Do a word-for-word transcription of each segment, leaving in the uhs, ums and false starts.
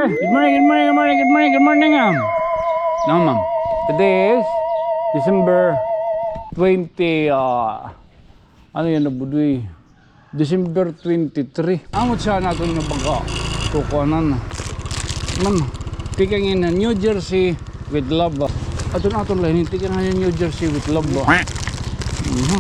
Good morning, good morning, good morning, good morning, good morning, ma'am. No, ma'am. Today is December twenty, ah, ano yan na budoy? December twenty-three. Amo siya naton nga baga. Kukuanan. Man, tikang in New Jersey with love. Aton, aton line, tikang in New Jersey with love. Mhm.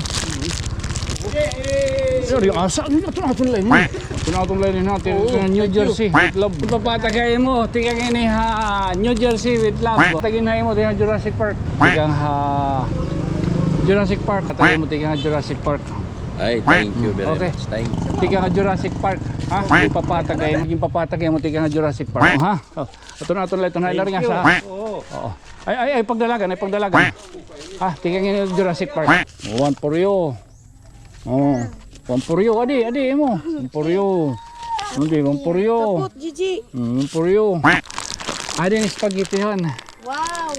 Sorry, asa ni aton, aton line. Aton, aton line naton. Oo, New Jersey with love. Ipapatagay mo, tikang ini ha New Jersey with love. Tagin ha imo, tikang Jurassic Park. Tikang ha Jurassic Park. Tagin mo, tikang ha Jurassic Park. Ay, thank you very much. Thank you. Tikang ha Jurassic Park. Ha? Ipapatagay, ipapatagay mo, tikang ha Jurassic Park. Ha? Oh, aton, aton line, aton line, ring asa, ha? Oo. Ay, ay, ay, pagdalagan, ay, pagdalagan. Ha? Tikang ha Jurassic Park. One for you. Oh, one for you, adi, adi, imo. One for you. Adi, one for you. Kapot, Gigi. Mm, one for you. Adi an spaghetti hon. Wow.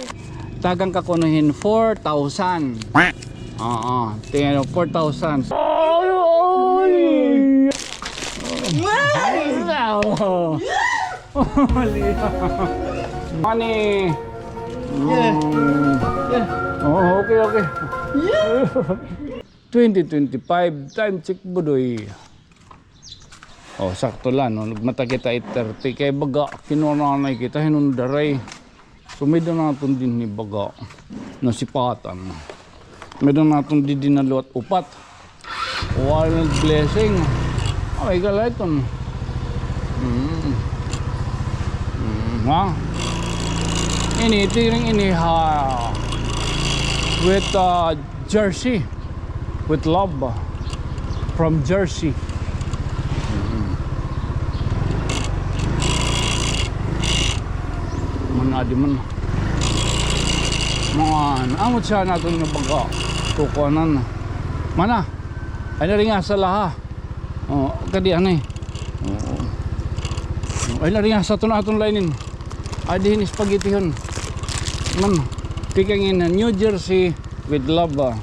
Tagan ka kuno hin four thousand. Oo, tingnan mo, four thousand. Wow. Money. Yeah. Mm. Yeah. Oh, okay, okay. Yeah. Twenty twenty-five, time check, budoy. Oh, sakto la, no? Nagmata kita eight thirty. Kay baga, kinuha nanay kita, hinundaray. So, may-ada naton dinhi baga. Nasipatan. May-ada naton dinhi na liwat upat. Wild blessing. Oh, ikaw la iton. Mm. Mm, ha? Ini, tiring ini, ha? With, uh, Jersey. With love. From Jersey. Mm. Man, adi man. Man, amo siya naton nga baga. Kukuanan. Mana? Ay, naringasa la, ha. Oh, kadi anay. Oo. Ay, naringasa, aton, aton line in. Adi hin spaghetti hon. Man, tikang in New Jersey with love, ah.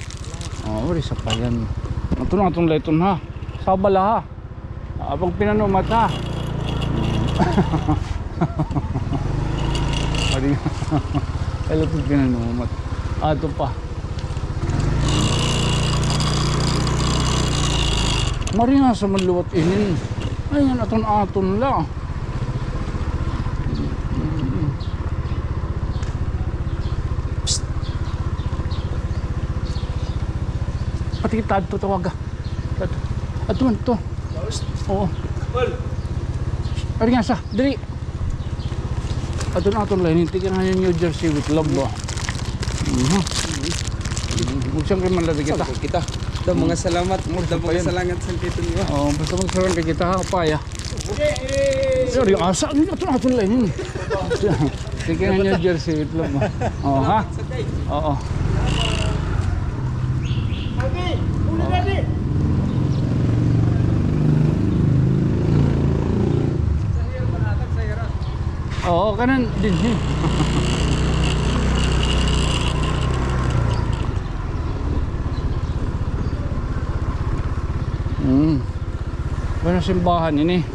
Oh, uri sa payan. Aton, aton line iton, ha. Saba la, ha. Ah, pag pinanumat, ha. Adi. Ay, lapit pinanumat. Ato pa. Maringasa man liwat inin. Ay, ngan aton-aton la. Psst. Pati kita adto, tawaga. Adto. Adto man, adto. Psst. Oo. Maringasa, dali. Aton-aton la ini, tikang ha New Jersey with love ba. Mhm. Magsangkay man la kita. Sangkay kita. Daw mga salamat. Daw mga salamat sa kita niyo. Oh, basta magsangkay kita, ha, upaya. Sorry, asa ni aton-aton la ini. Tikang ha New Jersey with love ba. Oh, ha? Oo. Oo, kanan dinhi. Hmm. Kanan simbahan ini.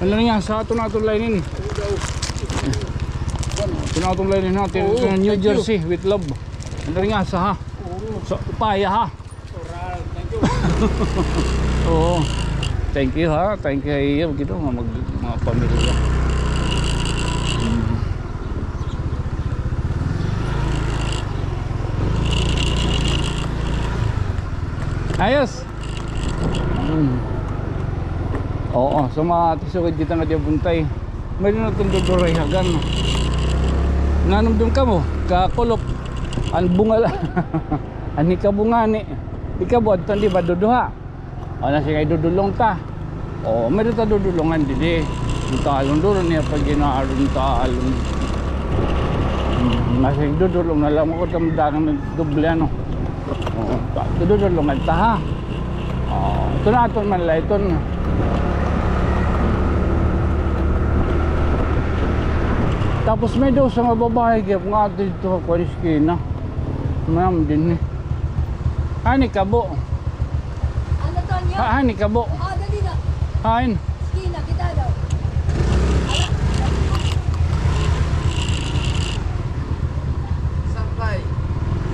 Ano nga sa aton-aton la ini? Aton-aton la ini naton. Oo, New Jersey with love. Ano nga sa, ha? Oo. So, upaya, ha? Oral. Thank you. Oo. Thank you, ha? Thank you ha iyo, gito, mga mag-, mga pamilya. Mm. Ayos. Mm. Oo, so mga ati, sugad kita nga di buntay. May na itong duduray hagan. Nanumdum kamo, kakulop. An bunga la. An hikabo ngani. Hikabo, adto, di ba, duduha? O, nasiring nga idudulong ta. O, may ta dudulongan didi. An talon, duro niya pag ginaalon, talon. Hmm, nasiring dudulong na la, makot am dagan nagdoble, ano. O, ta-, dudulongan ta, ha? O, ito na aton man la, ito na. Tapos may daw sa mga babae, kaya kung ato dito, kuha eskina. Mayam din, eh. Ani kabo. Ano, Tonyo? Ha, ani kabo. O, dali na. Hain. Eskina, kita daw. Ala.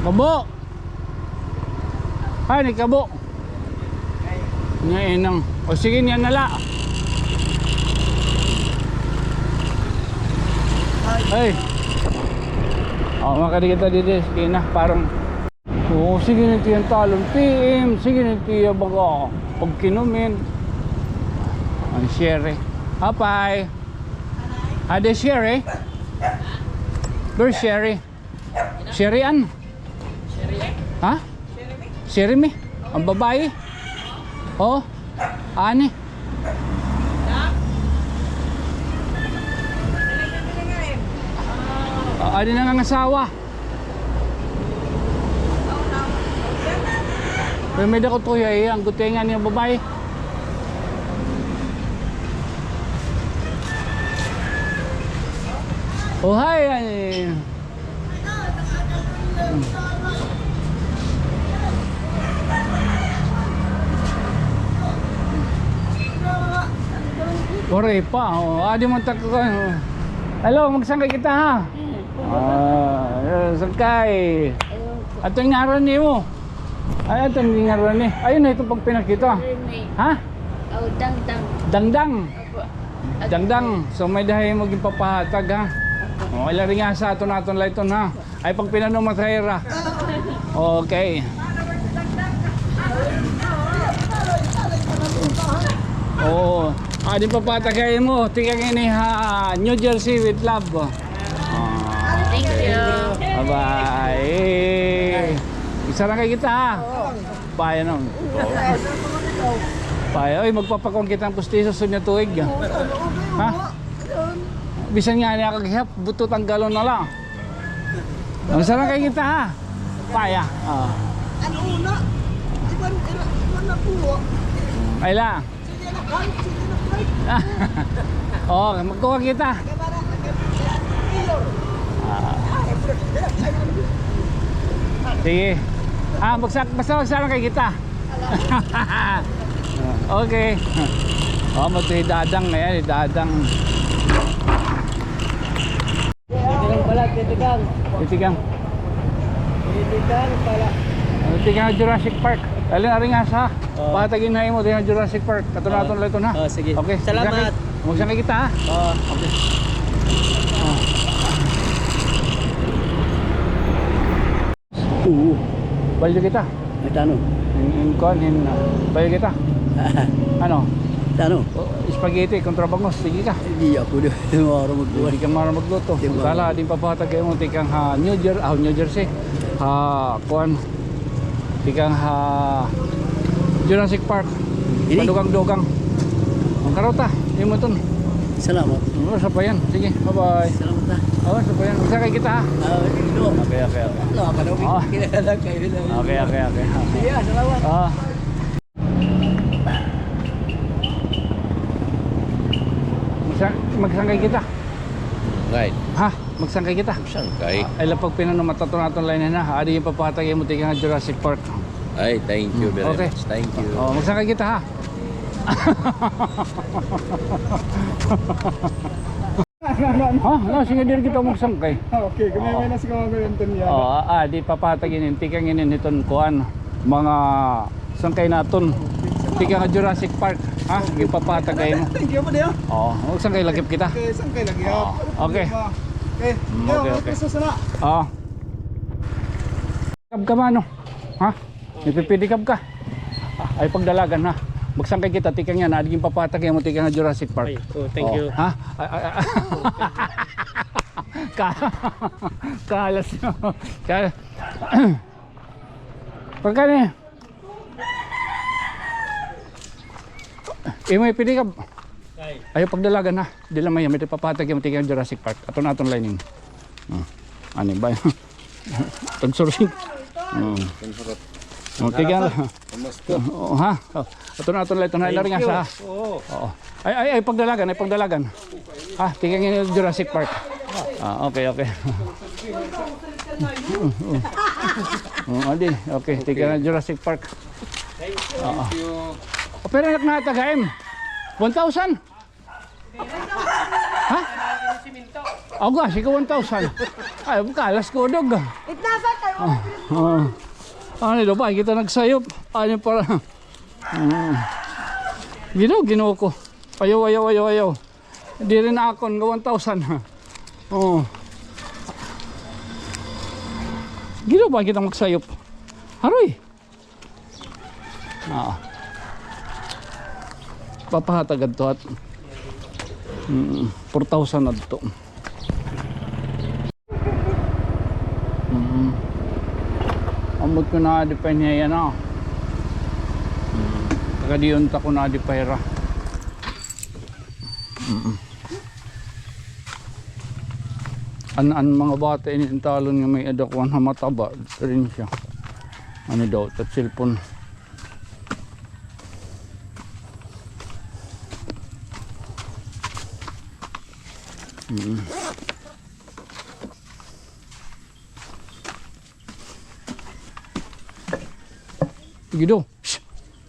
Kabo! Ay, ni Kabo! Niya inang. O sige, niya na la. Ay! O, makadi kita didi. Sige na, parang. O, sige na tiyan talon. P M, sige na tiyan baga. Pagkinumin. Ang Sherry. Apay. Ade Sherry? Where's Sherry? Sherry Ann? Ha? Sherry mi? Ang babae? O? Ani? Ah, ani na nga asawa? Pero may dako tuya, eh, ang gutengan niya babae. O, hi, ay. Waray pa, o, adi man ta ka, o. Hello, magsangkay kita, ha? Ah, eh, sangkay. Ato an ngaran nimo. Ay, ato an ngaran ni. Ayun na, ito pagpinakita. Ha? O, Dangdang. Dangdang. Opo. Dangdang. So, may-ada ha imo ginpapahatag, ha? O, ila rin nga sa aton, aton la iton, ha? Ay, pagpinanumat ha ira. Okay. Oo. Adi papahatag ha imo. Tikang ini ha New Jersey with love. Ah, thank you. Bye-bye. Magsangkay kita, ha? Paya, no? Paya, oy, magpapakuan kita hin pustiso sunod nga tuig, ah. Ha? Bisan ngani ako gihap, butot an galon na la. Magsangkay kita, ha? Paya. Ah. Ano na? Iban, iban, iban na po. Ay la. O, magkuha kita. Ah. Sige. Ah, magsa-, basta magsangkay kita. Okay. O, amo ito hi Dadang. Ayan, hi Dadang. Titikang pala, titikang. Titikang. Titikang pala. Ano, tikang Jurassic Park. Dali na rin nga sa. Oo. Patagin na imo, tikang Jurassic Park. Aton la iton, ha? Oo, sige. Okay. Salamat. Magsangkay kita, ha? Oo. Okay. Oo. Balyo kita. Ay, tano? In, in, kuan, in, ah, balyo kita. Ano? Tano? O, spaghetti kontra bangus, sige ka. Di ako di, di maro magluto. Di ka maro magluto. Di maro. Sala, adi papahatag ha imo, tikang ha New Jer-, ah, New Jersey. Ha, kuan. Tikang ha Jurassic Park. Ini? Padugang-dugang. Magkaroon ta, imo iton. Salamat. Ano, sa pa yan. Sige, bye-bye. Salamat, ha. O, sa pa yan. Magsangkay kita, ha? Ah, sige, no. Okay, okay, okay. Ano, ano, okay. Kilala kayo na. Okay, okay, okay. Sige, salamat. Ah. Magsa-, magsangkay kita. Right. Ha? Magsangkay kita. Magsangkay. Ah, ay, lapag pinano, mataton-aton la ini, ha? Adi ipapatag imo tikang Jurassic Park. Ay, thank you very much. Thank you. O, magsangkay kita, ha? Ha? No, sige, diri kita magsangkay. Okay, kami may nasi kami may anton yan. O, ah, adi papatag ini, tikang ini hiton kuan. Mga sangkay naton. Tikang Jurassic Park. Ha? Ipapatag ha imo. Thank you po, Deo. O, magsangkay lagi kita. Okay, sangkay lagi. O, okay. Okay. Mm, okay, okay. O. Kab ka, mano? Ha? May pipidikab ka? Ah, ay, pagdalagan, ha? Magsangkay kita, tikang yana, adi ginpapatag ha imo tikang Jurassic Park. Ay, oh, thank you. Ha? Ay, ay, ay. Ka-, kalas, no? Ka-, pagka ni, imo ipidikab. Ay. Ayaw pagdalagan, ha? Diri la may, may papatag ha imo tikang Jurassic Park. Aton-aton la ini. Hmm. Ani ba? Tagsursing. Hmm. O, tikang. Kumusta? O, ha? O, aton-aton la iton, ha? Thank you. Ila rin nga sa, ha? Oo. Oo. Ay, ay, ay, pagdalagan, ay, pagdalagan. Ha, tikang ini Jurassic Park. Ah, okay, okay. O, adi, okay, tikang Jurassic Park. Thank you. Oo. O, pero anak na tagaim. One thousand? Ha? Aw, ga, sige, one thousand. Ay, kalas ko, dog. Itnasa tayo. Ah, ah. Ano daw ba? Kita nagsayop. Ano para? Mm. Ginoo, Ginoo ko. Ayaw, ayaw, ayaw, ayaw. Diri na akon nga one thousand. Oo. Ginoo ba kita magsayop? Haroy. Ah. Papahatag adto at, mm, four thousand adto. Mm. Ambot ko na di pa niya yan, ah. Mm. Takadiyon ta ko na di pa hira. Mm. An, an mga bata ini, an talon nga may-ada kuan ha mata ba, rin siya. Ano daw, tat cellphone. Mm. Sige daw. Shh.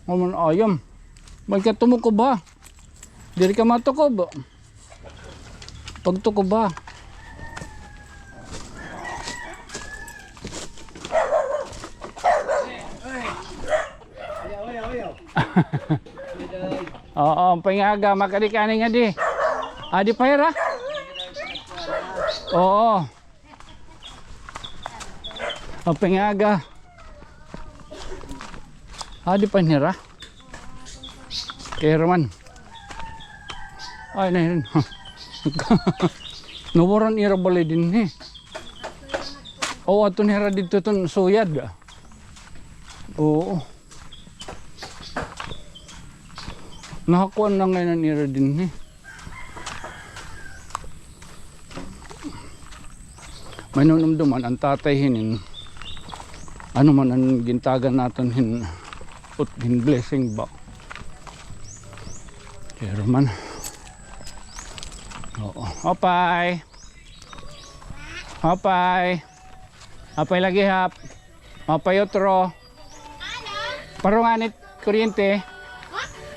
Ano man ayam. May ka tumukob ha. Diri ka matukob. Pagtukob ha. Oo, pangaga, makadi ka ani nga di. Adi pa hira? Oo. Apay nga aga. Adi pa nira. Kay Roman. Ay, na yun. Nawaran ira balay dinhi. O, ato nira didto ton suyad. Oo. Nahakuan na ngay-an ira dinhi. May nanumduman an tatay hinin. Ano man an gintagan naton hin, ut hin blessing ba? Pero man. Oo. Apay. Apay. Apay lagi hap. Mapay otro. Parungan it kuryente.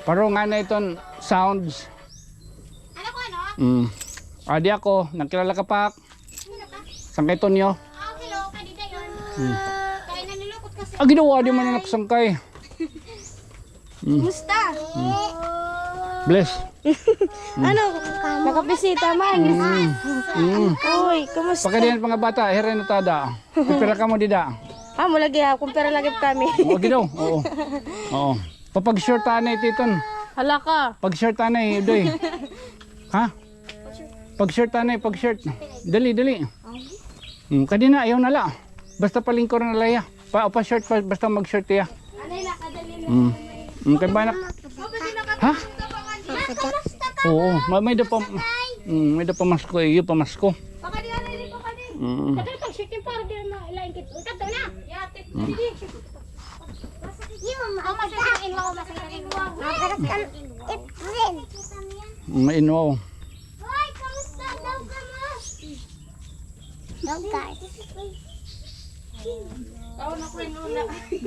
Parungan na iton sounds. Ano ko, ano? Mm. Adi ako, nagkilala ka pa. Sino ka? Sangkay Tonyo. Ah, hello, kay Dida yun. Mm. Kaya nanulukot kasi. Ah, ginawa, di man anak sangkay. Mm. Kumusta? Mm. Bless. Mm. Ano? Nakabisita man. Mm. Mm. Uy, kumusta? Pakadiyan pa nga bata, hira na tada. Kumpira kamo dida. Ah, mo lagi ha, kumpira lagi kami. O, ginaw. Oo. Oo. Papag-short anay, Titon. Hala ka. Pag-short anay, Udoy. Ha? Pag-short anay, pag-short. Dali, dali. Hmm, kadi na, ayaw na la. Basta palingkor na la iya. Pa, pa-short, pa, basta mag-short iya. Hmm. Hmm, kay banak. Ha? Oo, ma-, may da pa, hmm, may da pamasko, iyo pamasko. Hmm. Mainwaw. Hello, guys.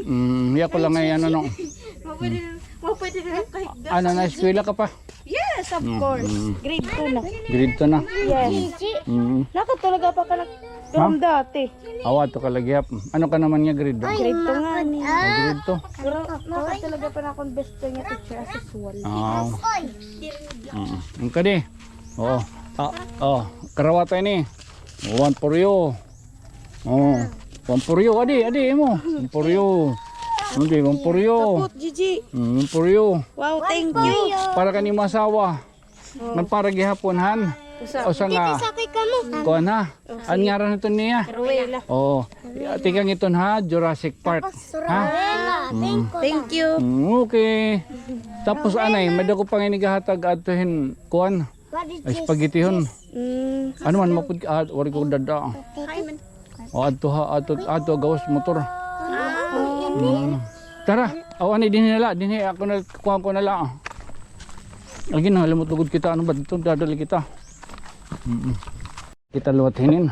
Mm, iya ko lang ngay-an, ano. Mapwede na, mapwede na kay ano, na eskwela ka pa? Yes, of course. Mm. Grade two na. Grade two na? Yes. Mm. Nakatalaga pa ka na. Ha? From dati. Awa, to ka lagi hap. Ano ka naman nga grade? Grade two nga ni. Ah, grade two. Pero nakatalaga pa na akong best friend nga teacher as usual. Oo. Mm. Ang kadi. Oo. Ah, oh. Karawata ini. One for you. Oh. One for you. Adi, adi, imo. One for you. Adi, one for you. Kapot, Gigi. Mm, one for you. Wow, thank you. Para kani masawa. Oh. Nagpara gihapon, han. Usa. Usa nga. Sakay kamo. Kuan, ha? Okay. An ngaran ito niya? Ruela. Oo. Tikang iton, ha? Jurassic Park. Ha? Ruela. Mm. Thank you. Mm, okay. Tapos, anay, may dako pa nga inigahatag adto hin, kuan? Ay, spaghetti hon. Mm. Ano man, mapud ka, ah, wari ko dada. O, adto ha, adto, adto, gawas motor. Mm. Tara, aw, ani, dinhi na la, dinhi, ako na, kuha ko na la. Lagi na, limot lugod kita, ano ba dito, dadali kita. Mm. Kita liwat hinin.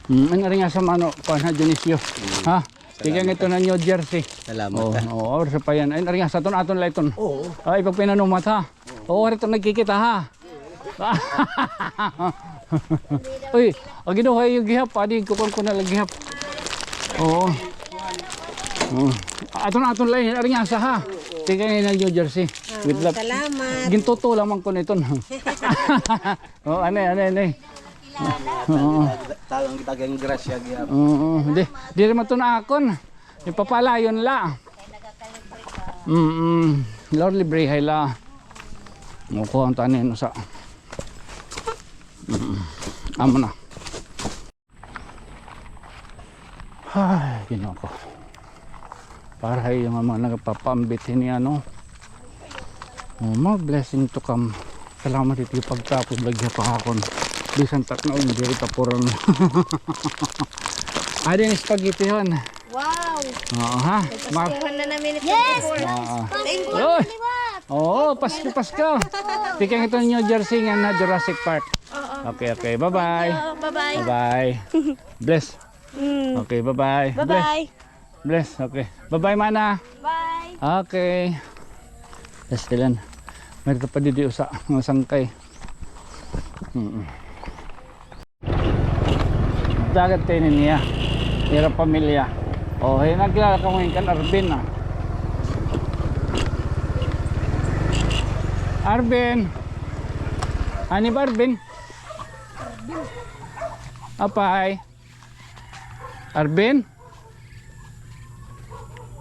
Mm, ano rin nga sa mano, kuha na, Dionisio. Ha? Tikang ito na New Jersey. Salamat, oh, ha. Oh, or sa payan. Ay, ari nga, sa aton, aton la iton. Oo. Ay, pag pinanumat, ha? Oo, ari ito nagkikita, ha? Uy, agi daw, hay, yung gihap. Adi, kukuha ko na lang gihap. Oo. Oo. Aton, aton la iton. Ari nga, sa, ha? Tikang ito na New Jersey. With love. Salamat. Gintuto lamang ko na iton. Oh, anay, anay, anay. Oo. Talang kita kay grasya, gihap. Oo, di, diri man to na akon. Ipapalayon la. Mm-mm. Lord, libre hay la. Mukuha ang tanin sa. Mm-mm. Amo na. Ay, Ginoo ko. Para ha iyo nga mga nagpapaambit hini, ano. Oh, more blessing to come. Salamat ito yung pagtapod lagi ha pahakon. Bisan tak na diri tapuran. Adi an spaghetti hon. Wow! Oo, ha? Mar- Paskuhan na namin ito. Yes! Oo. Thank you. Oy! Liwat! Oo, Pasko, Pasko. Tikang ito New Jersey nga na Jurassic Park. Oo. Okay, okay. Bye-bye. Thank you. Bye-bye. Bye-bye. Bless. Mm. Okay, bye-bye. Bye-bye. Bless. Bless. Okay. Bye-bye, mana. Bye. Okay. Bless, Dylan. May pa didi usa, mga sangkay. Mm-mm. Dagat kayo niya. Ira pamilya. Oh, hay, nagkilala ka mo kan Arvin, ah. Arvin. Ani ba, Arvin? Apay. Arvin?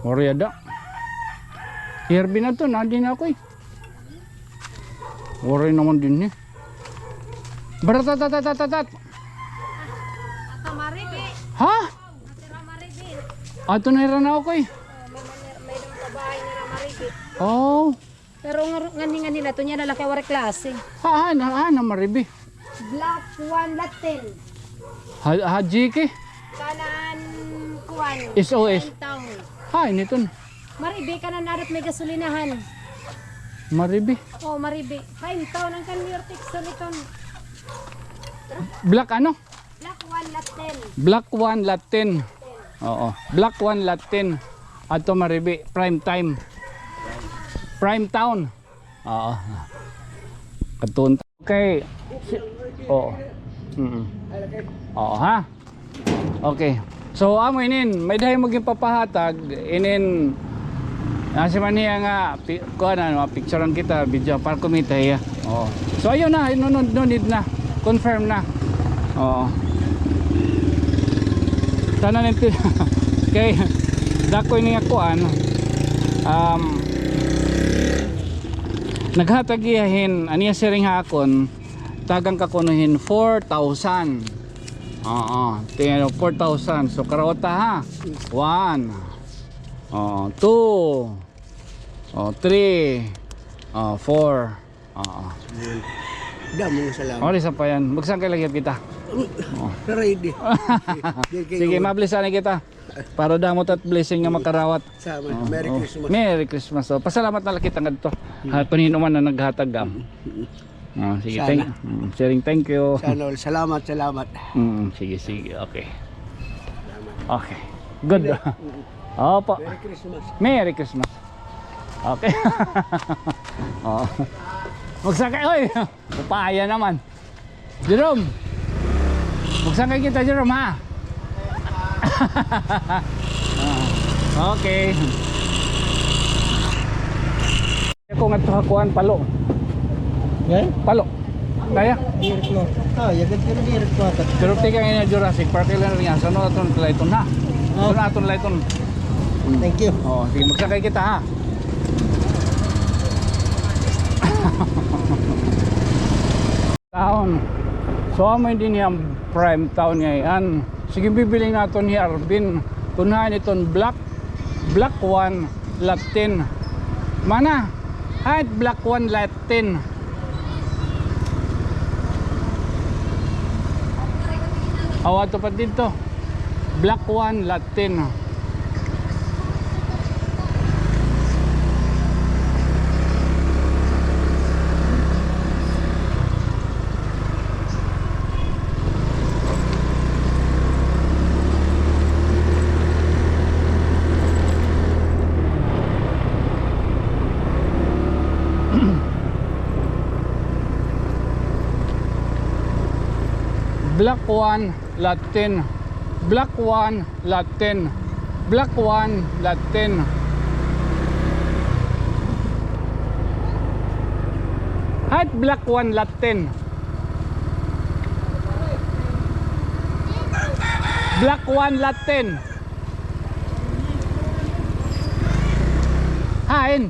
Waray ada. Si Arvin na to, nadi na ako eh. Waray naman din eh. Baratatatatat. Ata Maribi. Ha? Ata Maribi. Ato na hira na ako eh. Oh, may, may, may daw kabahay nira Maribi. Oh. Pero ngan, ngan, ngan nila to niya lalaki waray klase. Ha, ha, na, ha, na Maribi. Black one Latin. Ha, ha, Jiki? Kanan kuan. S O S. Kanan town. Ha, ini ton. Maribi, kanan adat may gasolinahan. Maribi. Oh, Maribi. Prime town ang kan New York Tixon iton. Black ano? Black one Latin. Black one Latin. Oo. Black one Latin. Ato Maribi, prime time. Prime town. Oo. Kadtuon ta. Okay. Si-, oo. Mm. Oo, ha? Okay. So, amo inin, may dahay mo ginpapahatag, inin, nasi man niya nga, pi-, kuan na, mapicturean kita, video, para kumita hiya. Oo. So, ayun na, no, no, no need na. Confirm na. Oo. Sana nito, kay, dako ini nga kuan, um, naghatag hiya hin, an iya siring ha akon, tagan ka kuno hin four thousand. Oo, tingnan mo, four thousand. So, karawata ha. One. Oo, two. O, three. O, four. Oo. Ayan. Damo nga salamat. Ori sa pa yan. Magsangkay lagi kita. Oo. Ready. Sige, mablisan na kita. Para damo ta hit blessing nga makarawat. Sama. Oo. Merry Christmas. Merry Christmas. So, pasalamat na la kita ngadto. Ha, kung hin-o man an naghatag, am. Mm. Ah, sige, sana. Thank, mm, sharing, thank you. Sana all. Salamat, salamat. Mm, sige, sige. Okay. Salamat. Okay. Good. Sige. Mm. Opo. Merry Christmas. Merry Christmas. Okay. Oh. Magsakay, oy! Upaya naman. Jerome! Magsakay kita, Jerome, ha? Ah, okay. Ako ngadto ha kuan, Palo. Yan? Palo. Kaya? Direct mo. Ah, yagan pero direct mo. Pero tikang ini Jurassic Park, ila na niya. Sa ano aton la iton, ha? Oh. Sa ano aton la iton? Thank you. Oh, sige, magsakay kita, ha? Town. So, amo ini an prime town ngay-an. Sige, bibiling naton hi Arvin. Kunhain iton Black, Black One Latin. Mana? Height Black One Latin. Aw, ato pa didto. Black One Latin. Block one, lot ten. Block one, lot ten. Block one, lot ten. Height block one, lot ten. Block one, lot ten. Hain.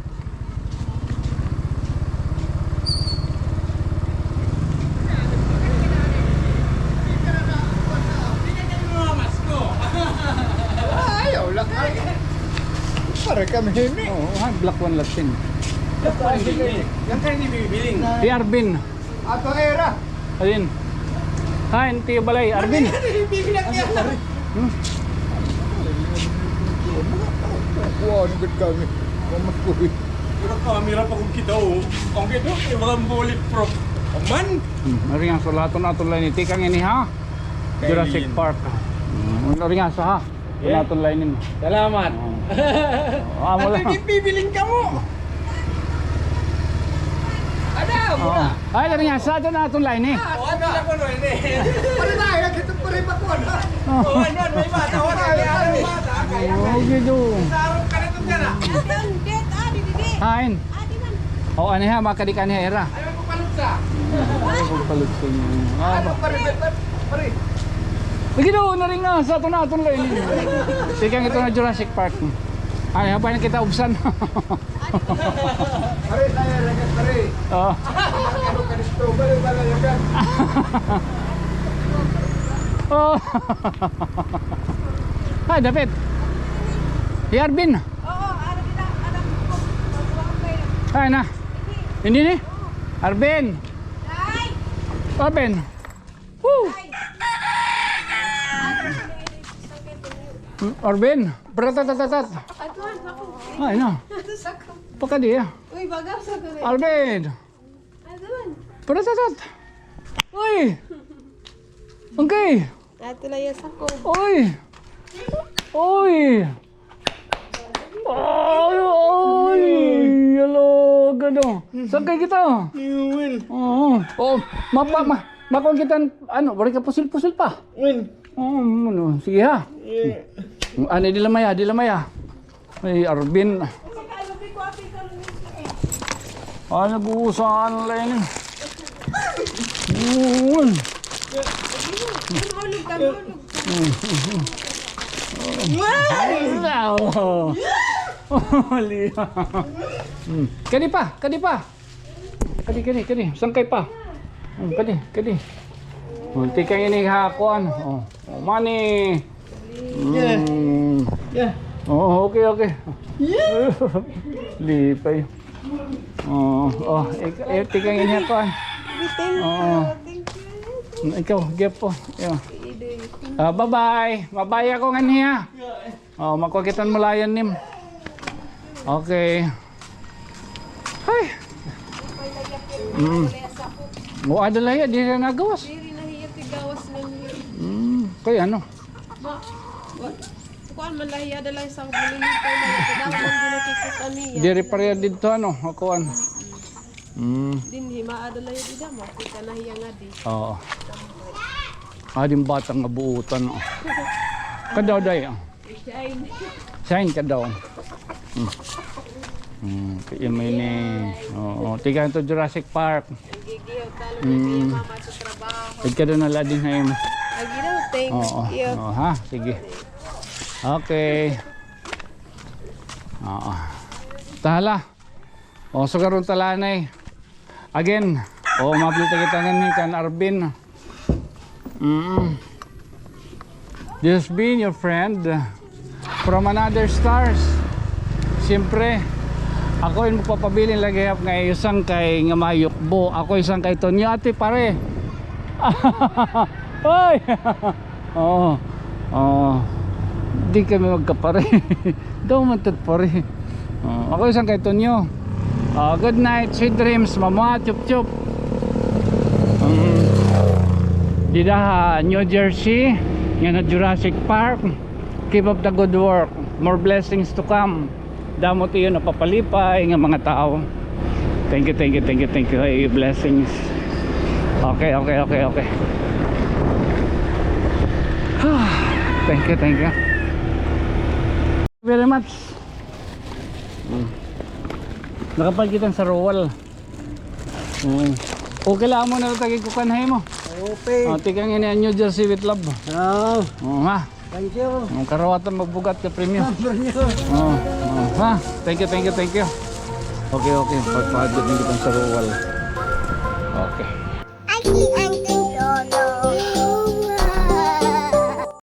Ayaw, lakay. Para kami hini. Oo, ha, block one, lot ten. Yan kayo ni bibiling. Si Arvin. Ato era. Alin? Ha, inti balay, Arvin. Bibilang yan. Hmm? Kuha, ano gud kami? Mamat ko, eh. Pero camera pa kung kita, oh. Ang kita, eh, mga bulletproof. Aman. Hmm, ari nga, so lahat na aton line, tikang ini, ha? Jurassic Park. Hmm, ari nga, so, ha? Wala aton line. Salamat. Oh. Oh, amo lang. Ito, bibiling ka mo. Adam, oh. Ay, ari nga, so aton na aton line, eh. Ah, ano na ko, no, ini? Ano na, ay, nagkita pa rin ba ko, ano? Oh. Oh, ano, may bata, wala, may bata. Oh, gid, oh. Sarap ka na itong gana. Hain. Oh, ano ha, makadi ka niya, era. Ayaw ko palutsa. Ayaw ko palutsa niya. Ah, ano, pare, pare, pare. Lagi daw, naringa sa aton, aton lang. Sige, ito na Jurassic Park. Ay, hapay na kita ubsan. Pare, tayo, ragat, pare. Oh. Ano ka dito? Balik, balik, ragat. Oh. Ay, dapit. Si Arvin. Oo, ano kita? Anak ko. Ay, na. Hindi ni? Arvin. Ay! Arvin. Woo! Ay! Arvin. Bratatatat. Atuan ako. Ay, na. Ito sa ko. Pakadi, ah. Uy, baga sa ko. Arvin. Atuan. Bratatatat. Uy. Okay. Ato na iya sa ko. Uy. Uy. Ay, ay, hello, gano. Saan kayo kita? Yun. Oo. Oh, mapa, ma, makuha kita, ano, balik ka pusil-pusil pa. Win. Oo, ano, sige ha. Yeah. Ano, di lamaya, di lamaya. Ay, Arvin. Ah, nag-uusahan lang yun. Yun. Mahulog ka, mahulog. Wow! Huli. Hmm. Kadi pa, kadi pa. Kadi, kadi, kadi. Sangkay pa. Hmm, kadi, kadi. Oh, tikang ini ha kuan. Oh, oh, money. Yeah. Hmm. Yeah. Oh, okay, okay. Yeah. Lipay. Oh, oh, ik-, eh, tikang ini ha kuan. Thank you, thank you. Ikaw, Jeff po. Yeah. Ah, bye-bye. Bye-bye ako nganhi ha. Oh, makuha kita mulayan nim. Okay. Hay. Mm. O, ada la hiya, diri na gawas. Diri na hiya tigawas na niya. Mm, kay ano? Ma, wa-, kuan man la hiya, ada la sa bulilito na hiya. Kada man ginakikita niya. Diri pareha didto, ano, kuan. Mm. Dinhi, maada la hiya dida, makita na hiya ngadi. Oo. Adi an bata nga buutan, oh. Kadaw, day, oh. Shine. Shine ka daw. Hmm. Hmm, kay Imay ni. Oo, tiga to Jurassic Park. Ang gigiyaw talo na niya mama sa trabaho. Ikaw daw na la dinhi ha imo. Agi daw, thank you. Oo, ha, sige. Okay. Oo. Tahala. O, so karon ta la anay. Again, o, maupod kita nganhi kan Arvin. Mm. This has been your friend from another stars. Siyempre, ako in magpapabilin la gihap nga iyo sangkay nga mayukbo. Ako iyo sangkay Tonyo, ati pare. Oy! Oo. Oo. Di kami magkapare. Daw man tat pare. Oo. Ako iyo sangkay Tonyo. Ah, good night, sweet dreams, mama, chup chup. Um, dida ha New Jersey, ngan ha Jurassic Park. Keep up the good work. More blessings to come. Damo it iyo napapalipay nga mga tawo. Thank you, thank you, thank you, thank you. Hey, blessings. Okay, okay, okay, okay. Thank you, thank you. Very much. Mm. Nakapagkita sa Roal. Mm. Okay la amo na la it akon kukuan ha imo. Okay. O, tikang ini an New Jersey with love. Oo. Oo, ha? Thank you. An karawatan magbugat ka premyo. Premyo. Oo, oo, ha? Thank you, thank you, thank you. Okay, okay. Pagpaagad na kita sa Roal. Okay. Aki ang